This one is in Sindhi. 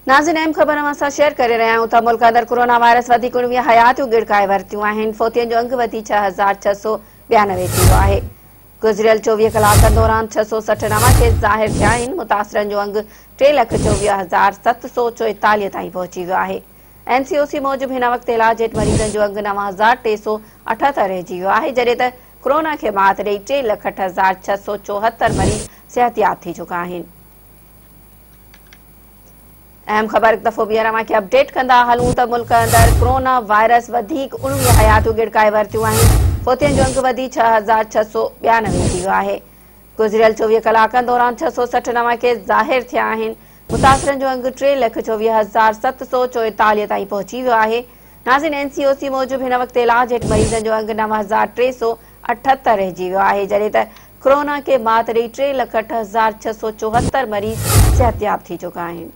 ناظرين اهم خبر اوهان سان شيئر ڪري رهيا آهيون ته ملڪ اندر ڪورونا وائرس وڌيڪ 19 حياتيون ڳڙڪائي ورتيون آهن، فوتين جو انگ وڌي 6692 ٿي ويو آهي. گذريل 24 ڪلاڪن دوران 660 نوان ڪيس ظاهر ٿيا آهن، متاثرن جو انگ 3,24,744 تائين پهچي ويو آهي. اين سي او سي موجب هن وقت علاج هيٺ مريضن جو انگ 9378 رهجي ويو آهي، جڏهن ته ڪورونا کي مات ڏئي 3,08,674 مريض صحتياب ٿي چڪا آهن. اهم خبر هڪ دفعو ٻيهر اوهان کي اپڊيٽ ڪندا هلون ته ملڪ اندر ڪورونا وائرس وڌيڪ 19 حياتيون ڳڙڪائي ورتيون آهن، فوتين جو انگ وڌي 6692 ٿي ويو آهي. گذريل 24 ڪلاڪن دوران 660 نوان ڪيس ظاهر ٿيا آهن، متاثرن جو انگ 3,24,744 تائين پهچي ويو آهي. ناظرين اين سي او سي موجب هن وقت علاج هيٺ مريضن جو انگ 9378 رهجي ويو آهي، جڏهن ته ڪورونا کي مات ڏئي 3,08,674 مريض صحتياب ٿي چڪا آهن.